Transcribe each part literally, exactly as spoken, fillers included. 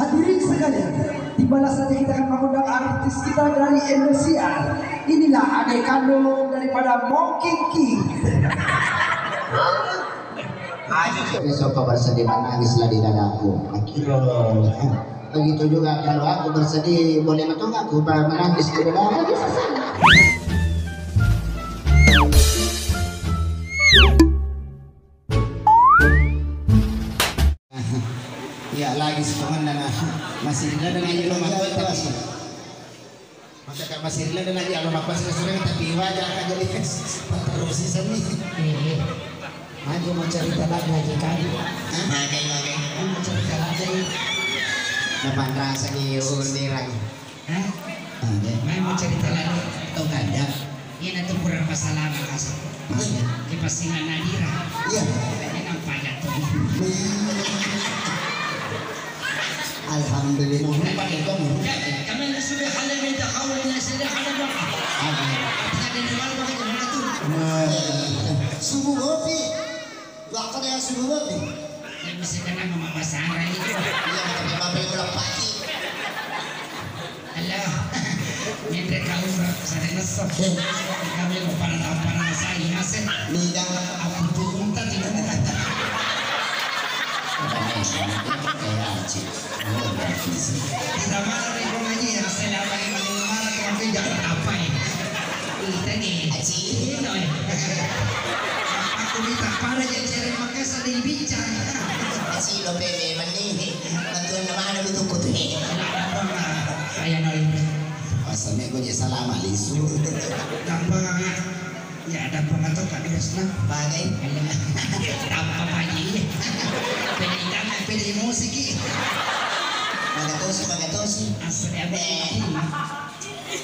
Hadirin sekalian, tibalah saatnya kita akan mengundang artis kita dari Indosiar. Inilah adik kandung daripada Monkey King. Ayo, besok kau bersedih menangislah di dadaku. Akhirnya, begitu juga kalau aku bersedih, boleh betul aku menangis di dadaku. Ya, lagi sepengenna na masih ada lagi rumah tua, tapi maka kak masih ada lagi rumah pas restoran, tapi wajah akan jadi terus sih seni. Iya, iya. Aku mau cerita lagi, lagi kali. Hah? Lagi, lagi. Aku mau cerita lagi. Dapat rasa di urun dirang. Hah? Ada. Mai mau cerita lagi. Tau kada? Ina tu pura pasalama kasih. Ada. Di pasingan Nadira. Iya. Ini nampak jatuh. Alhamdulillah. Ini pakai kamu. Ya, kami sudah halal minta hawa ini sudah halal, Bang. Ada. Tapi ada di malam pakai jam satu. Nah. Subuh kopi. Waktu dia subuh kopi. Ini masih kena mama bahasa Arab itu. Iya, tapi bapak yang melepas. Halo. Menre kau, Bro, saya ngesok. Eh. Kami mau pada tahu pada saya, Mas. Niga? Aku tuh unta tidak ada. Tidak marah, Riko, ini, ya, saya dapat yang paling marah, tapi jangan apa ya. Kita nih. Aci. Ini, no, ya. Aku minta pada ya, cari makanya saya bicara. Aci, lo pede, mani. Bantuan mana itu kutu. Saya nol. Masa mego je salama lisu. Gampang. Ya ada apa tuh Kak Dresna? Bagai. Apa pagi? Pede ikan, pede musik. Bagatosi, bagatosi. Asli apa? Eh.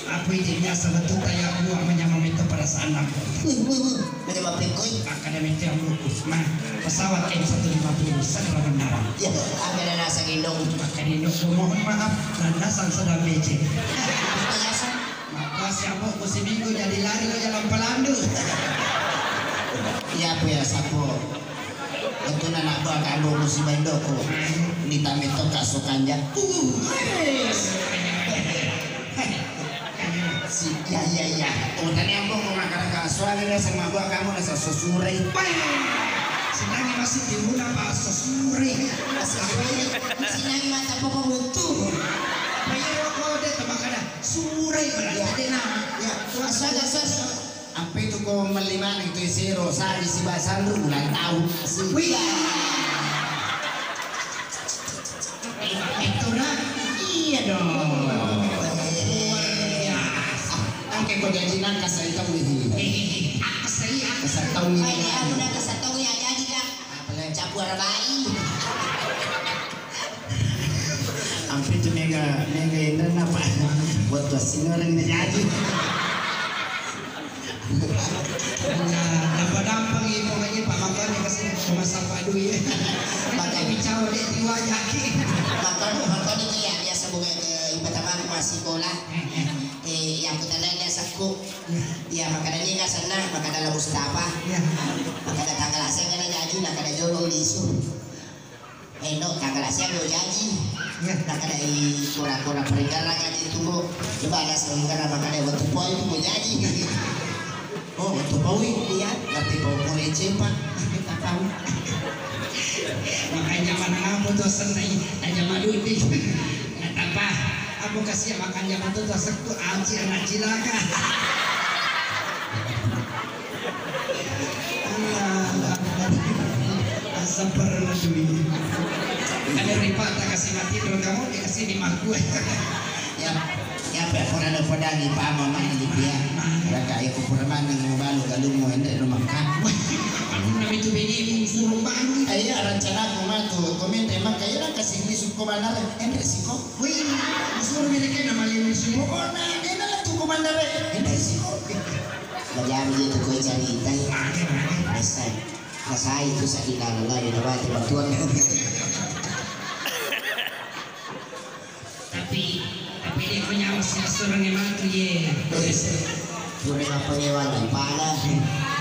Apa itu biasa betul kayak buah menyamam itu perasaan aku. Wih, wih, wih. Ada apa, Koi? Akademi Tiang Buku. Nah, pesawat M satu lima puluh segera mendarat. Ya, ada rasa gendong. Maka gendong, mohon maaf, landasan sedang becek. Apa ya, Sa? Maka siapa musim minggu jadi lari lo jalan pelandu. Iya, apa ya, Sapo? Itu anak buah kamu musim minggu. Ini tamit tuh kasuk kanja. Uh, Si, ya, ya, ya. Oh, tadi ambo mau makan ke suara dia sama gua, kamu rasa susure. Wah, senang masih di rumah pas susure. Susure. Senang mata pokok betul. Bayar rokok deh, teman kada. Sure, berarti ada nama. Ya, suara, suara. Apa itu kau melli mana itu zero? Sari si basandru ulang tahun. Wih. Itu dah. Iya dong. Luar biasa. Oke, kau jadi nang kasih tahu ini. Eh, eh, eh, apa sih? Apa sih? Kasih tahu ini. Baik, ya, udah kasih tahu ya, jadi, Kak. Apa lagi? Campur bayi. Ampe tu mega, mega ini apa? Buat tuh senior yang jadi. Nah, dampeng-dampeng ibu lagi Pak Makanya kasih cuma sapa duit. Makanya bicara dia tiwa jaki. Makanya, makanya dia biasa buka ke ibu taman masih sekolah. Eh, yang kita lain dia seku. Ya, makanya dia nggak senang, makanya dalam Mustafa. Ya. Makanya tanggal saya kena jadi, makanya jodoh di isu. Endo, tanggal sia lo jaji. Iya. Nakadai kura-kura perigara jaji tu, Bu. Coba ada selenggara makanya waktu poi tu, Bu, jaji. Oh, waktu poi? Iya. Ngerti pau kure cepa. Kita tahu. Makanya mana kamu tuh senai aja madudi. Nggak apa. Aku kasih makan jam itu tuh sektu aji anak cilaka. Allahu Akbar. Asa perlu duit. Ada ripa tak kasih mati dulu kamu, dikasih di maku. Ya, ya, pe, pura ada pada di pama mana di pia. Raka, ya, ku pura mana yang balu galung mau endre rumah kamu. Aku nabi tu bini suruh bangun. Iya, rencana aku mah tuh, komen emang kayak kasih di suku mana, endre siko. Wih, suruh bini kena maling suku. Pokoknya, dia nak tuh komandarnya, endre siko. Bajang gitu kue cari itai. Ada, ada. Rasai. Rasai itu sakit dalam lagi, nama itu bantuan. Tapi, tapi dia punya masih seorang yang mati, ye. Pura apa ngewa, pala.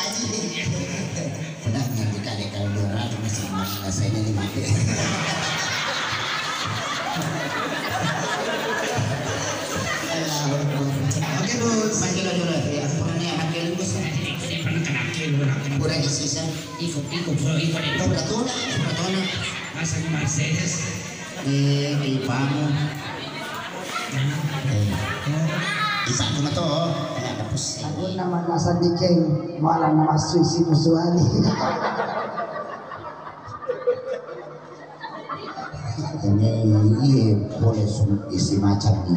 Haji. Padahal nanti kali kalau dua ratus masih aman, rasanya ini mati. Allahu Akbar. Oke, Bos. Makkelo dulu. Ya, pernah ya, makkelo, Bos. Pernah kena kelo, pernah kena. Pura isi, sa. Iko, iko, bro, iko deh. Pura tona, pura tona. Masa ini Mercedes. Eh, ipamu. Eh, isa'ku mato, eh, ada pusing. Agunna manna sadikeng, malah namassui si musuhani. Ini, iya, boleh sum-, isi macam ni.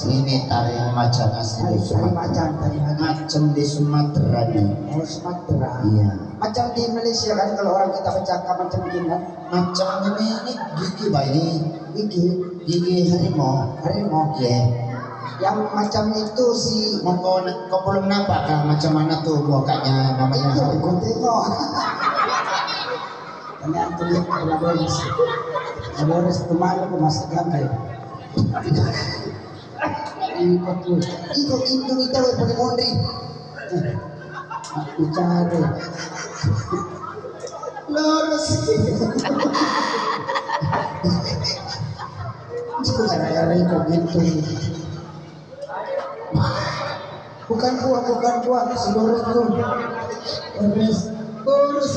Ini tari macam asli dari Sumatera. Tari macam, tari macam. Macam di Sumatera ni. Oh, Sumatera. Iya. Macam di Malaysia kan, kalau orang kita bercakap macam gini kan. Macam ini, ini gigi bayi. Gigi? Gigi harimau. Harimau? Iya. Yang macam itu si. Mau kau, kau belum nampak kah macam mana tuh mukanya namanya? Itu, kau tengok. Tanya tuh lihat ke Labores. Labores kemarin aku masih gambar. Iko tu, iko intu ita we pake mondri. Aku cari. Lurus. Itu gara-gara iko gitu. Bukan buah, bukan buah, si lurus tu. Lurus. Lurus.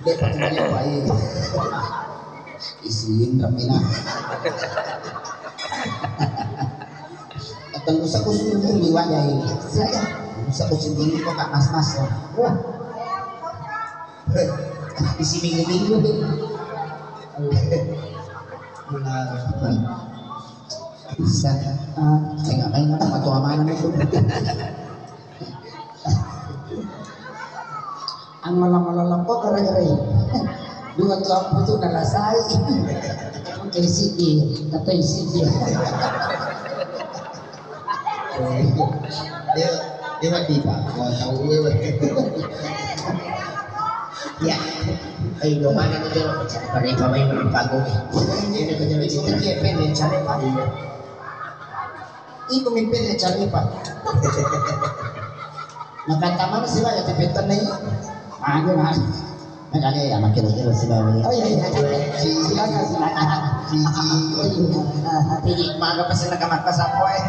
Dia pertanyaan baik. Isin ramina. Atau lusa ku suruh di wajah ini. Saya, lusa ku sendiri kok gak mas-mas ya. Wah. Isi minggu-minggu. Nah. Bisa. Ah, saya nggak main apa tuh amanah itu. Angolo-ngolo leppo gara-gara ini. Dua tuampu tu nalasai. Kamu kayak sidi, kata sidi. Dia, dia mati, Pak. Mau tahu gue, Pak. Ya. Ayo, dua mana tu, Pak? Pada yang bawa yang pagu. Ini kerja di sini, dia pendek, cari, Pak. Iko mimpin ya cari, Pak. Maka taman sih, Pak, ya, tipe tenai. Aduh, nah. Nah, kali ya, makin lagi lo sih, Pak. Oh, iya, iya. Silakan, silakan. Siji. Oh, iya. Jadi, maka pasti nak makan sapo, eh.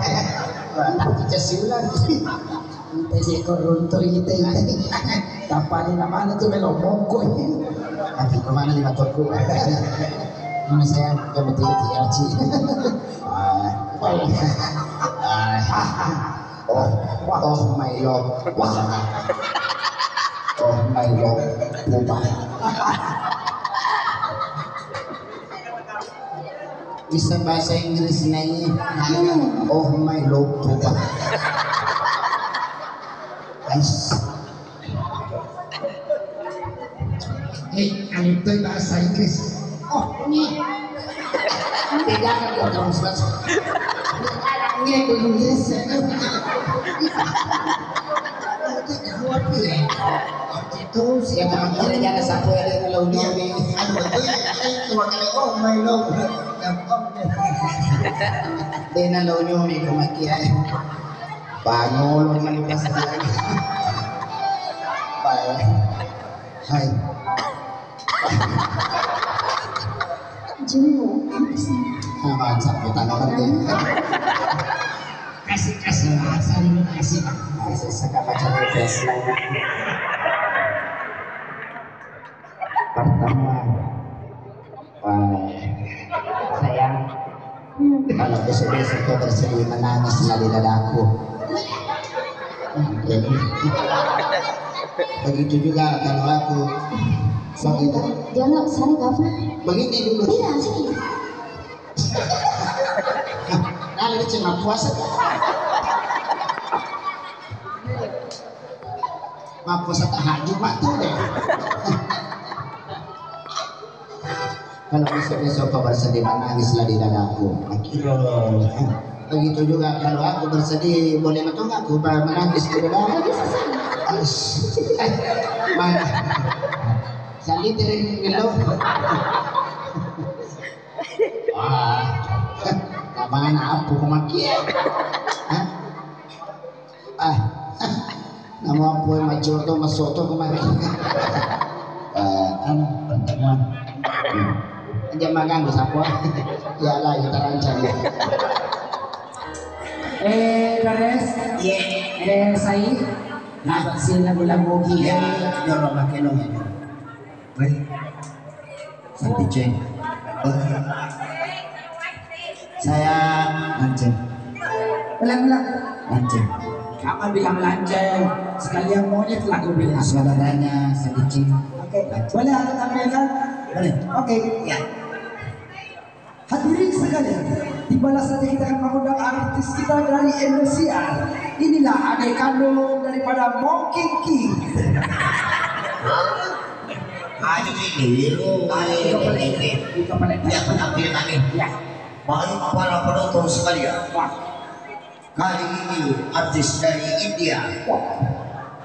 Wah, tapi cesiulan. Ente seko runtu ite, ite. Tapani namanya tu melo mongko. Ati kemana ni matorku? Mana saya kamu tiba-tiba, Ci. Ah, ah, oh, oh my love, wah, oh my love, bukan. Bisa bahasa Inggris nai? Oh my love, bukan. Ais. Eh, anu toi bahasa Inggris. Oh, ini. Bedakan dong kamu sebab ini ke Inggris. Itu jawab ya. Itu siapa kira-kira sapu ada kalau nyuri. Anu betul. Itu makanya oh my love. Gampang. Dena lo nyuri kematian. Pangolo mani pas dia. Bae. Hai. Jenguk, apa sih? Nah, baca kita nomor dia. Kasih, kasih, asal kasih. Kasih, sekarang baca terus. Pertama, wah, sayang, kalau besok-besok kau bersedih menangis lah di dadaku. Jadi, begitu juga kalau aku begitu. Jangan, saya apa? Begini dulu. Tidak, sini. Kalau dia cuma puasa, mappuasa tahajud matu deh. Kalau besok-besok kau bersedih, menangislah di dadaku. Akhirnya, begitu juga kalau aku bersedih, boleh menangis aku menangis di dadaku. Mana? Sali tering ngelok. Wah, kamana apa kemakia? Hah? Ah, nama apa yang macam tu masuk tu kemarin? Eh, anu, pertemuan. Hmm. Jangan makan tu siapa? Ya lah, kita rancang ya. Eh, Dares. Iya. Eh, Sai. Nah, si lagu-lagu kita. Ya, dorong makin dong. Baik. Santiceng. Saya lanceng. Ulang, ulang. Lanceng. Kapan bilang lanceng? Sekalian monyet lagu bilang. Suaranya santiceng. Oke. Boleh aku tampilkan? Boleh. Oke. Ya. Hadirin sekalian, tibalah saja kita akan mengundang artis kita dari Indonesia. Inilah adik kandung daripada Monkey King. Ayo, ini, ini, ini. Ini kepala, ini kepala. Ya, tampil kami. Ya. Baik, para penonton sekalian. Wah. Kali ini artis dari India,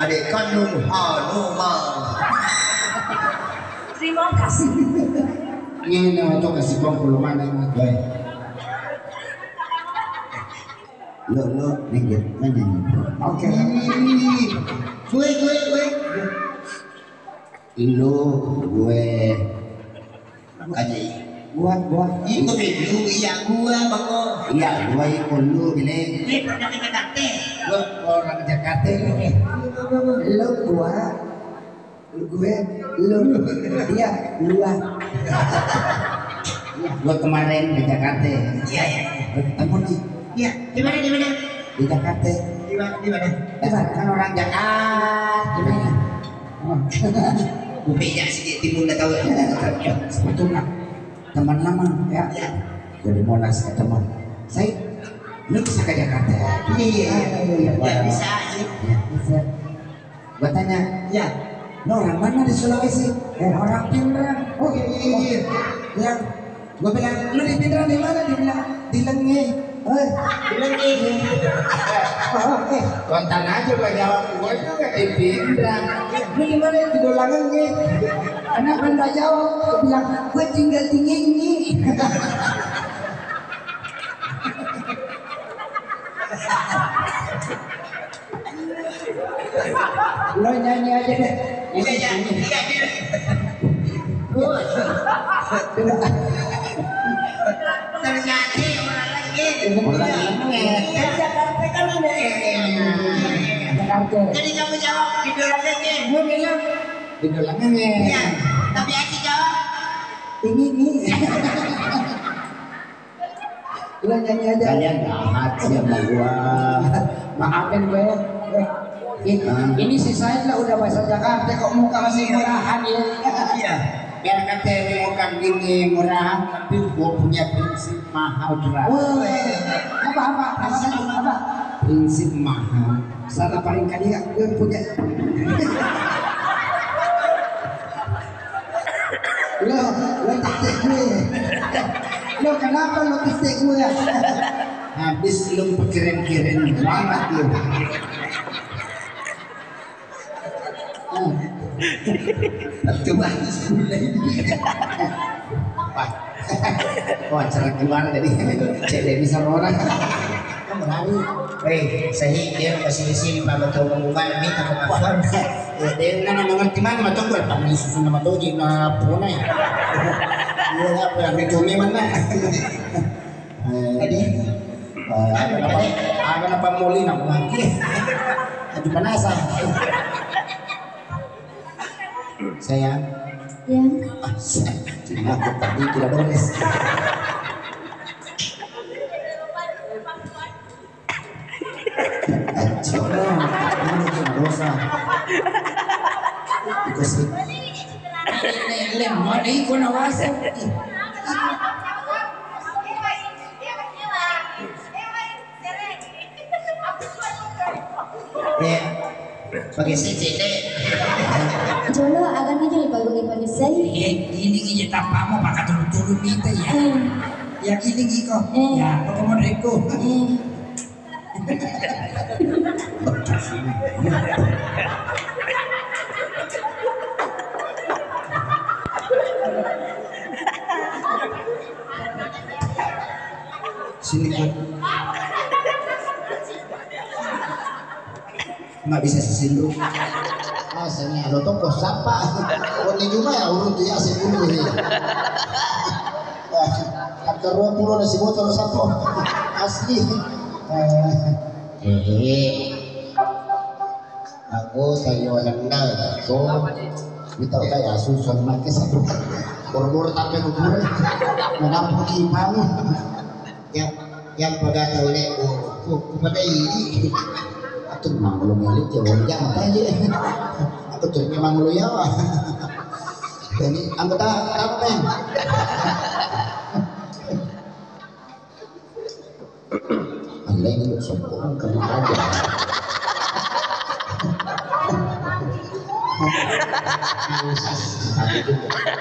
adik kandung Hanuman. Terima kasih. Ini waktu kasih kong puluh mana ini? Lo, lo, minggir, minggir. Oke. Gue, gue, gue. Lu, gue. Makanya gua, gua. Itu lu, iya gua, Bang. Iya, gua itu lu, Bile. Ini orang Jakarta. Gua orang Jakarta ini. Lu, gua. Lu, gue. Lu. Iya, gua. Iya, gua kemarin ke Jakarta. Iya, iya, iya. Ketemu nih. Iya, di mana, di mana? Di Jakarta. Di mana, di mana? Kan orang Jakarta. Gimana? Kupenya sedikit timun dah tahu. Sebetulnya teman lama ya. Ya. Jadi Monas ketemu. Saya lu bisa ke Jakarta. Iya, iya, iya. Ya, bisa aja. Ya, bisa. Gua tanya, ya, lo orang mana di Sulawesi? Eh, orang Pinrang. Oh iya, iya, iya. Ya, gua bilang, lu di Pinrang di mana? Dia bilang, di Lenge. Eh, di Lenge. Oh, eh. Kontan aja gua jawab, gua juga di Pinrang. Lu di mana? Di Dolangen, ya. Kenapa nggak jawab? Gua bilang, gua tinggal di Ngengi. Lo nyanyi aja deh. Iya, iya, iya, iya. Ternyata orang lagi. Orang lagi. Kan Jakarta kan ada. Iya, iya, iya. Jakarta. Jadi kamu jawab di Dolangen. Gue bilang di Dolangen. Iya, tapi aku jawab. Ini, ini. Lo nyanyi aja. Kalian jahat sih sama gua. Maafin gue. Eh, ini, ini si Said lah udah bahasa Jakarta kok muka masih murahan ya. Iya. Biar kata muka gini murahan, tapi gua punya prinsip mahal, Bra. Woi, apa, apa? Apa, apa? Prinsip mahal. Salah paling kali ya, gue punya. Lo, lo tasik gue. Lo kenapa lo tasik gue? Habis lu pekiren-kiren banget lu. Coba. Wah. Wah, acara keluarga nih. Cewek bisa orang. Kan berani. Eh, saya dia masih di sini, Pak, betul pengumuman, minta pengakuan. Ya, dia nggak mengerti mana, macam berapa nih susun nama doji, nah, puna ya. Iya, apa yang itu memang, nah. Eh, jadi, eh, apa, apa, apa moli nak lagi? Aduh, panasan. Sayang. Ya. Ah, sayang. Cuma aku tadi tidak boleh. Coba, ini cuma dosa. Terus, lemon, iko nawasa. Pakai sisi deh. Jolo, agan aja nih, bagus nih, Pak Nisai. Iya, ini aja tapamu, pakai turun-turun gitu ya. Hmm. Ya, ini gitu. Hmm. Ya, apa mau reko? Hmm. Sini, Pak. Nggak bisa sisinru. Ah, sini alo toko sapa? Wenni Juma ya urun tu ya sepuluh ya. Angka dua puluh nasi botol sapa? Asli. Eh. Aku sayo lenda tu. Kita udah ya susah makai satu. Boro-boro tapi kubur. Menampung imam. Yang, yang pada tahu lek, oh, oh, pada ini. Aku memang belum milik ya, wong jangan aja. Aku tuh memang lu ya. Jadi anggota apa, Bang? Alai ini sombong karena aja.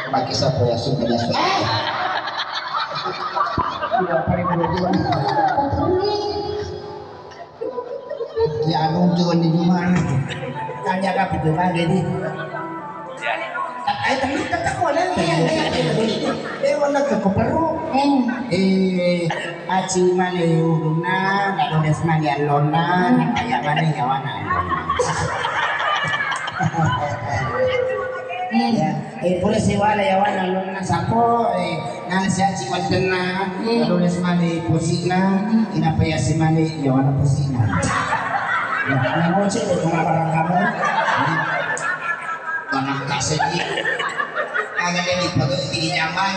Pakai sapu ya, sudah ya. Eh! Tidak paling bodoh. Ya, anu, tuh, di rumah. Kan jaga pintu kan, jadi. Eh, tapi tetap boleh, ya, ya, ya. Eh, warna ke perlu. Eh, aci mani ulunna, nado des mani allonna, kaya mani nyawana. Ya. Eh, pura siwala yawana lonna sapo, eh, nana siaci wattenna, hmm, lalu les mani posina, hmm, inapa ya si mani yawana posina. Ya, nana ngocek itu nggak barang kamu. Barang kasih. Agak jadi pegawai di jamban.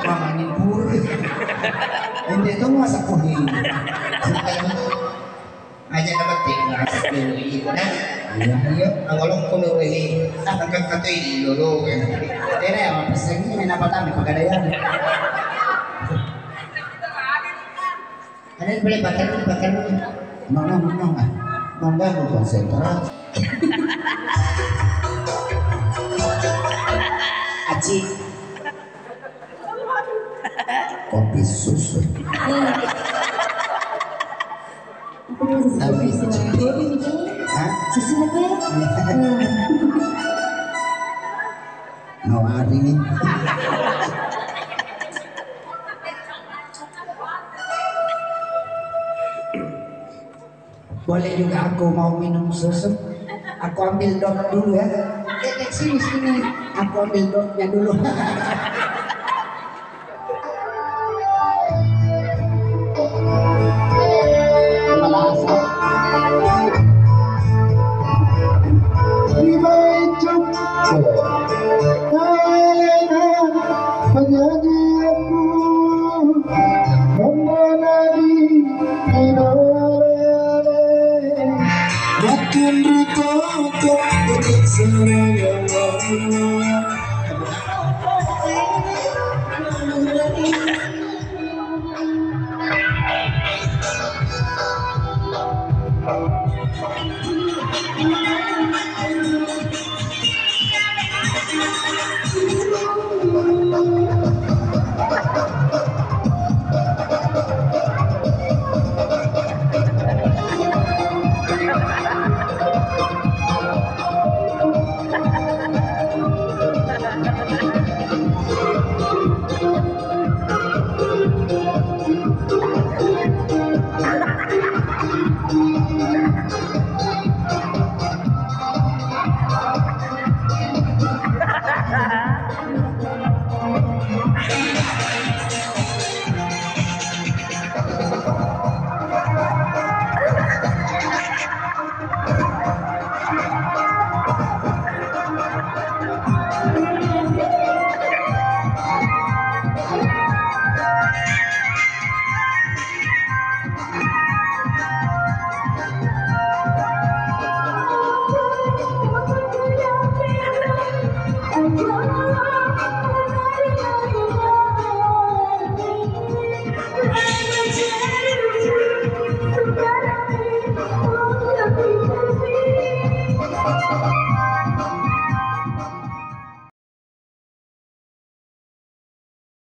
Mama ni pur. Ente tu masa kuhi. Aja dapat tinggal dulu itu dah. Iya, iya. Awalong kulo wehi. Angkat katoi dulu. Tere apa pesannya main apa tamu pegadaian. Ada yang boleh bakar, bakar. Mama, mama, mama. Mengganggu konsentrasi. Aci. Kopi susu. Tapi susu. Hah? Susu apa ya? Mau hari ini. Boleh juga aku mau minum susu. Aku ambil dot dulu ya. Eh, eh, sini, sini. Aku ambil dotnya dulu. Penyanyi aku membanari. Makin rutoko untuk serangan.